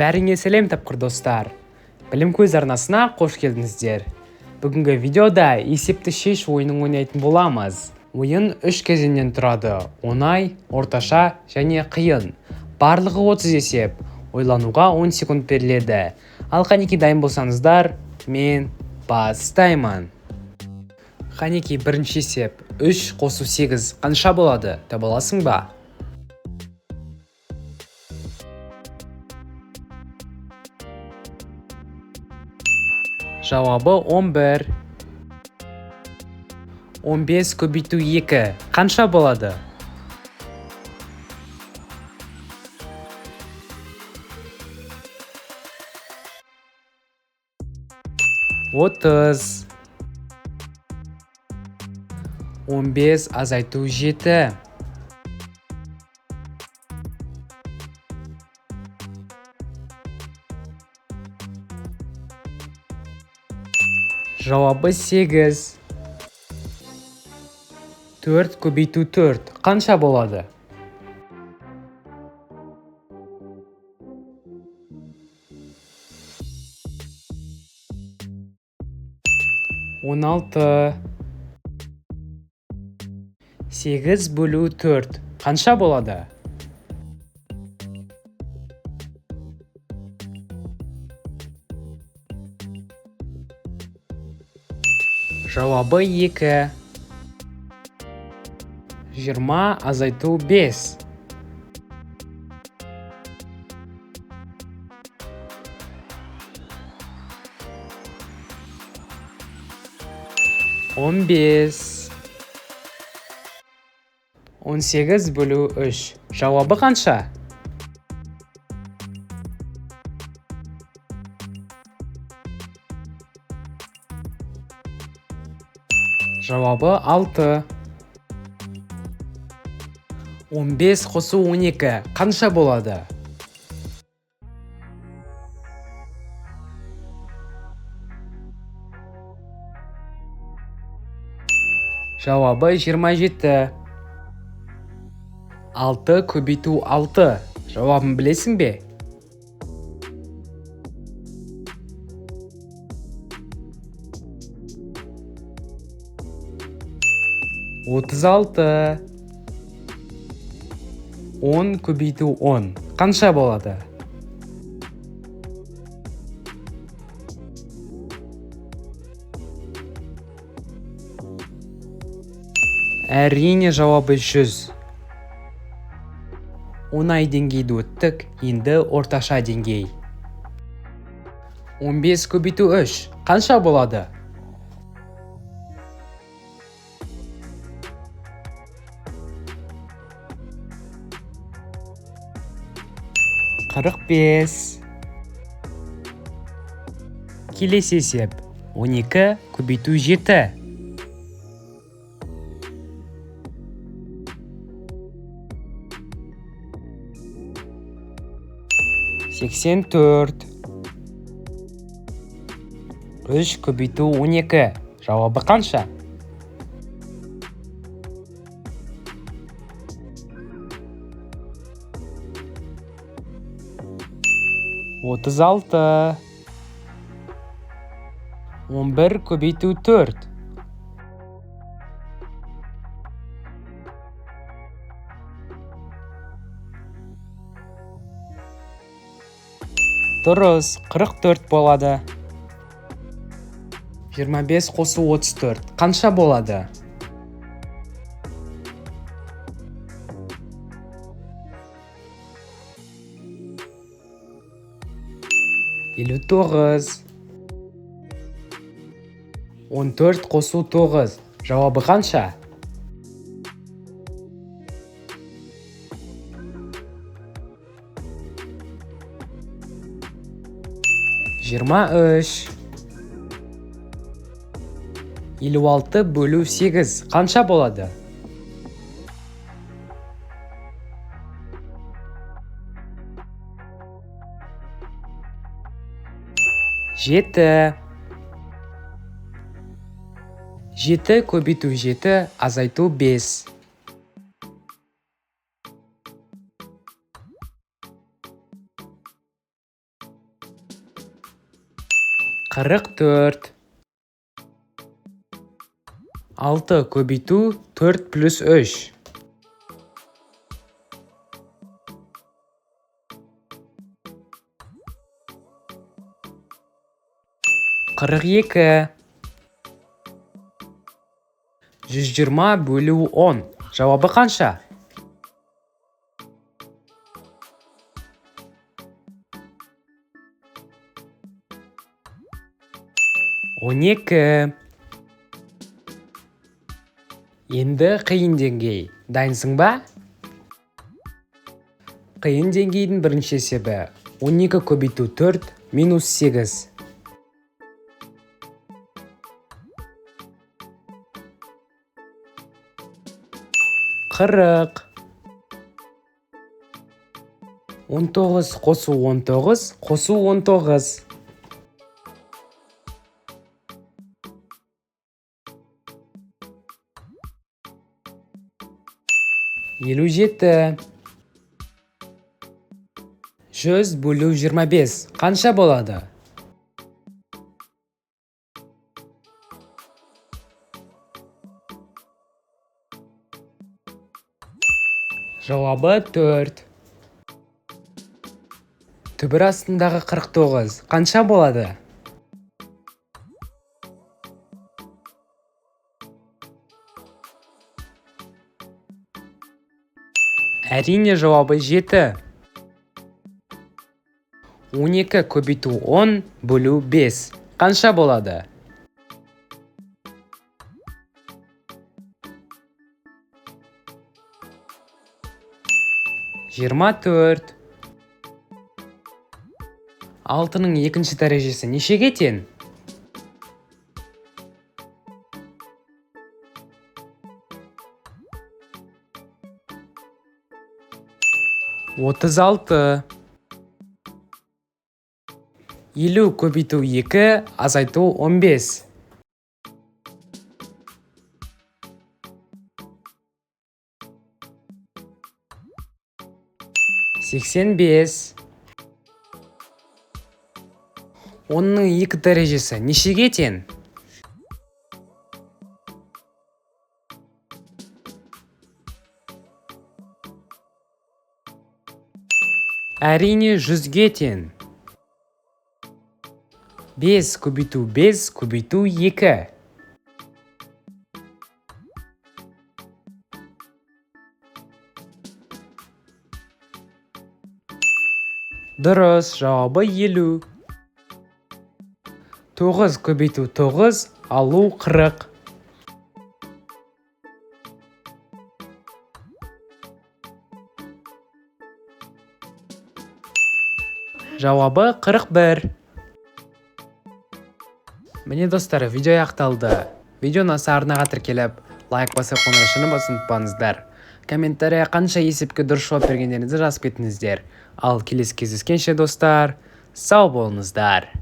Бәріңе сәлем, тапқыр достар! Білім көз арнасына қош келдіңіздер. Бүгінгі видеода есепті шеш ойынын ойнайтын боламыз. Ойын 3 кезеңнен тұрады: оңай, орташа және қиын. Барлығы 30 есеп. Ойлануға 10 секунд беріледі. Ал қанеки, дайын болсаңыздар, мен бастаймын. Қанеки, бірінші есеп. 3 қосу 8 қанша болады? Таба аласың ба? Жауабы 11. 15 көбейту 2 қанша болады? 30. 15 азайту 7. Жауабы 8. 4 көбейту 4 қанша болады? 16. 8 бөлу 4 қанша болады? Жауабы 2. 20 азайту 5. 15. 18 бөлу 3. Жауабы қанша? Жауабы 6. 15 қосу 12 қанша болады? Жауабы 27. 6 көбейту 6. Жауабын білесің бе? 36. 10 көбейту 10 қанша болады? Әрине, жауабы 100. Оңай деңгейді өттік, енді орташа деңгей. 15 көбейту 3 қанша болады? 45. Келесі есеп. 12 көбейту 7. 84. 3 көбейту 12. Жауабы қанша? 36. 11 көбейту 4. Дұрыс, 44 болады. 25 қосу 34 қанша болады? 59. 14 қосу 9. Жауабы қанша? 23. 56 бөлу 8 қанша болады? 7. 7 көбейту 7 азайту 5. 44. 6 көбейту 4 плюс 3. 42. 120 бөлу 10. Жауабы қанша? 12. Енді қиын деңгей. Дайынсың ба? Қиын деңгейдің бірінші есебі. 12 көбейту 4 минус 8. 40. 19 қосу 19 қосу 19. 57. 100 бөлу 25 қанша болады? Жауабы 4. Түбір астындағы 49 қанша болады? Әрине жауабы 7. 12 көбейту 10 бөлу 5 қанша болады? 24. 6-ның екінші дәрежесі нешеге тең? 36. 50 көбейту 2 азайту 15. 85. 10-ның 2 дәрежесі нешеге тең? Әрине 100-ге тең. 5 көбейту 5 көбейту 2. Дұрыс, жауабы 50. 9 көбейту 9 алу 40. Жауабы 41. Міне достар, видео аяқталды. Видео ұнаса арнаға тіркеліп, лайк басып қоңыраушаны басуды ұмытпаңыздар. Комментария қанша есепке дұрыс жауап бергендеріңізді жазып кетіңіздер. Ал келесі кездескенше достар, сау болыңыздар.